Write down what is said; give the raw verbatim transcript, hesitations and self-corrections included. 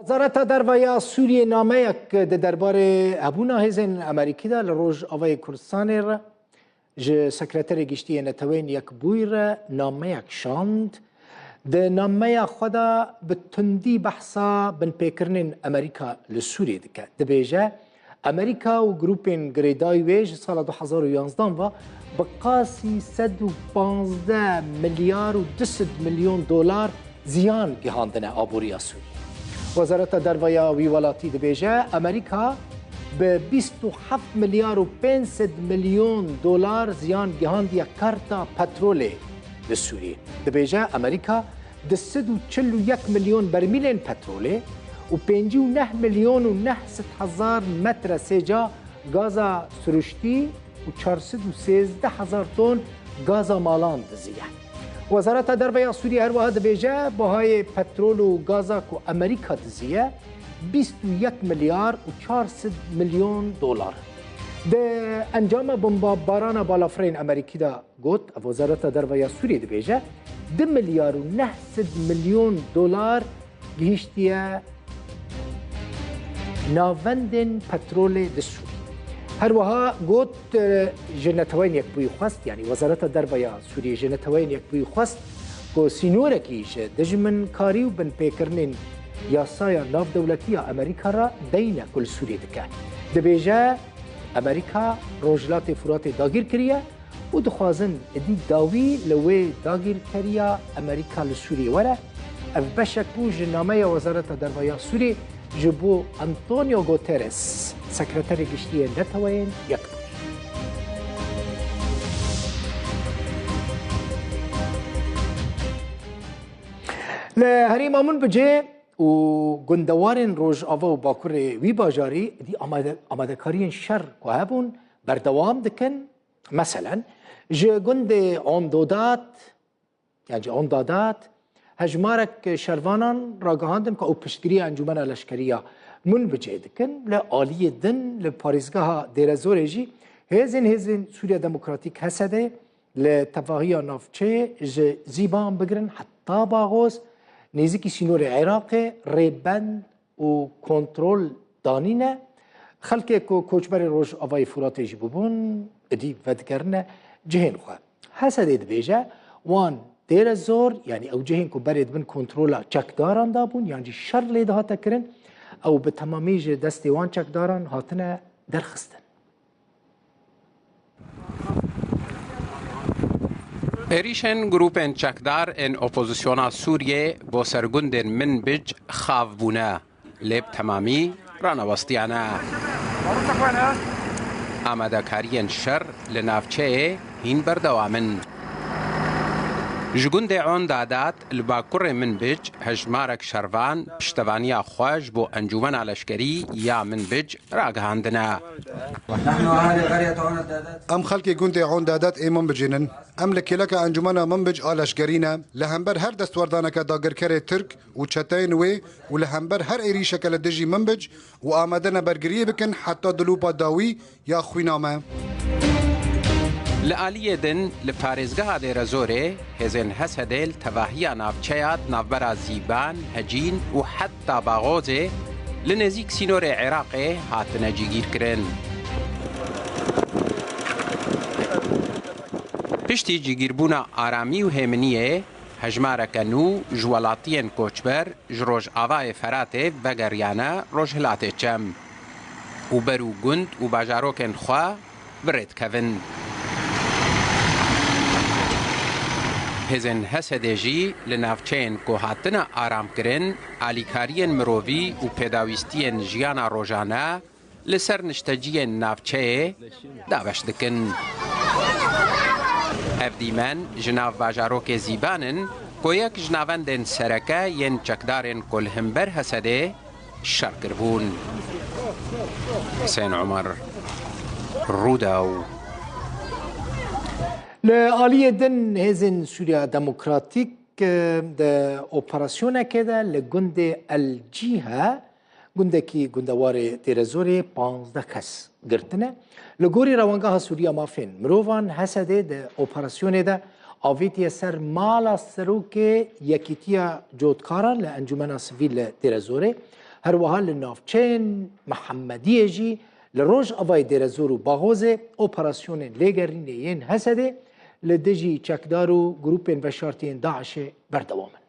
Wezareta Derve ya Sûriyê nameyek di derbarê hebûna hêzên Amerîkî de li Rojavayê Kurdistanê re ji Sekreterê Giştî yê Neteweyên Yekbûyî re nameyek şand. Di nameya xwe de bi tundî behsa binpêkirinên Amerîka li Sûriyê dike. Dibêje, Amerîka û grûpên girêdayî wê ji sala du hezar û yanzdan ve bi qasî sed û panzdeh milyar û du sed milyon dolar ziyan gihandine aboriya Sûriyê. Wezareta Derve ya wî welatî dibêje, Amerîka bi bîst û heft milyar û pênc sed milyon dolar ziyan gihandiye karta petrolê li Sûriyê. Dibêje, Amerîka du sed û çil û yek milyon bermîlên petrolê û pêncî û neh milyon û neh sed hezar metre sêca gaza siruştî û çar sed û sêzdeh hezar ton gaza malan diziye. Wezareta Derve ya Sûriyê her wiha dibêje, bihayê petrol û gaza ku Amerîka diziye, bîst û yek milyar û çar sed milyon dolar. Di encama bombabarana balafirên Amerîkî de got, ev Wezareta Derve ya Sûriyê dibêje, du milyar û neh sed milyon dolar gihiştiye navendên petrolê di Sûriyê. Her wiha got, e, ji Neteweyên Yekbûyî xwest, yanî Wezareta Derve ya Sûriyê ji Neteweyên Yekbûyî xwest ku sînorekî ji dijminkarî û binpêkirinên yasaya navdewletî ya Amerîka re deyne ku li Sûriyê dike. Dibêje, Amerîka Rojhilatê Furatê dagîr kiriye û dixwazin êdî dawî li wê dagîrkeriya Amerîka li Sûriyê were. Ev beşek bû ji nameya Wezareta Derve ya Sûriyê ji bo Antonio Guterres, Sekreterê Giştî yê Neteweyên Yekbûyî. Li herêma Minbicê û gundewarên rojava û bakurê wî bajarî êdî amade-, amadekariyên şer ku hebûn berdewam dikin. Meselen, ji gundê Ondodat, yan jî Ondadat, hejmarek şervanan ragihandin ku ew piştgiriya Encûmena Leşkerî ya Minbicê dikin. Li aliyê din, li parêzgeha Dêrezorê jî hêzên, hêzên Sûriya Demokratîk, H S D, li tevahiya navçeyê ji Zîban bigirin heta Baxoz, nêzîkî sînorê Iraqê rêbend û kontrol danîne. Xelkê ku koçberê Rojavayê Furatê jî bûbûn, êdî vedigerine cihên xwe. H S D dibêje, wan Dêrezor, yanî ew cihên ku berê di bin kontrola çekdaran de bûn, yan jî şer lê dihate kirin, ew bi temamî ji destê wan çekdaran hatine derxistin. Êrîşên grûpên çekdar ên opozisyona Sûriyê bo ser gundên Minbic xav bûne, lê bi temamî ranewestiyane. Amadekariyên şer li navçeyê hîn berdewam in. Ji gundê Ondadat li bakurê Minbic hejmarek şervan piştevaniya xwe ji bo Encûmena Leşkerî ya Minbic ragihandine. Em xelkê gundê Ondadat ê Minbicê nin. Em li kêleka Encûmena Minbic a leşkerî ne. Li hember her destwerdaneke dagirkerê Tirk û çeteyên wê û li hember her êrîşeke li dijî Minbic û amade ne bergiriyê bikin heta dilûpa dawî ya xwîna me. Li aliyê din, li parêzgeha Dêrezorê, hêzên H S D li tevahiya navçeya di navbera Zîban, Hecîn û heta Baxozê li nêzîk sînorê Iraqê hatine cîgîrkirin. Piştî cîgîrbûna aramî û hêminiyê, hejmareke nû ji welatiyên koçber ji Rojavayê Feratê vegeriyane Rojhilatê Çem û ber û gund û bajarokên xwe bi rê dikevin. Hêzên H S D jî li navçeyên ku hatine aramkirin, alîkariyên mirovî û pêdawîstiyên jiyana rojane li ser nişteciyên navçeyê dabeş dikin. Ev dîmen ji nav bajarokê Zîban in ku yek ji navendên sereke yên çekdarên ku li hember H S D'ê şer kiribûn. Husên Omer, Rûdaw. Li aliyê din hêzên Sûriya Demokratîk, e, di operasyonekê de li gundê El Cîhe, gundekî gundewarê Dêrezorê, panzdeh kes girtine. Li gorî Rewangeha Sûriya Mafên Mirovan, H S D, di operasyonê de avêtiye ser mala serokê Yekîtiya Cotkaran li Encûmena Sivîl li Dêrezorê. Her wiha li navçeyên Mihemediyê jî li rojavayê Dêrezor û Baxozê operasyonên lêgerînê yên H S D'ê li dijî çekdar û grûpên veşartiyên DAIŞ'ê berdewam in.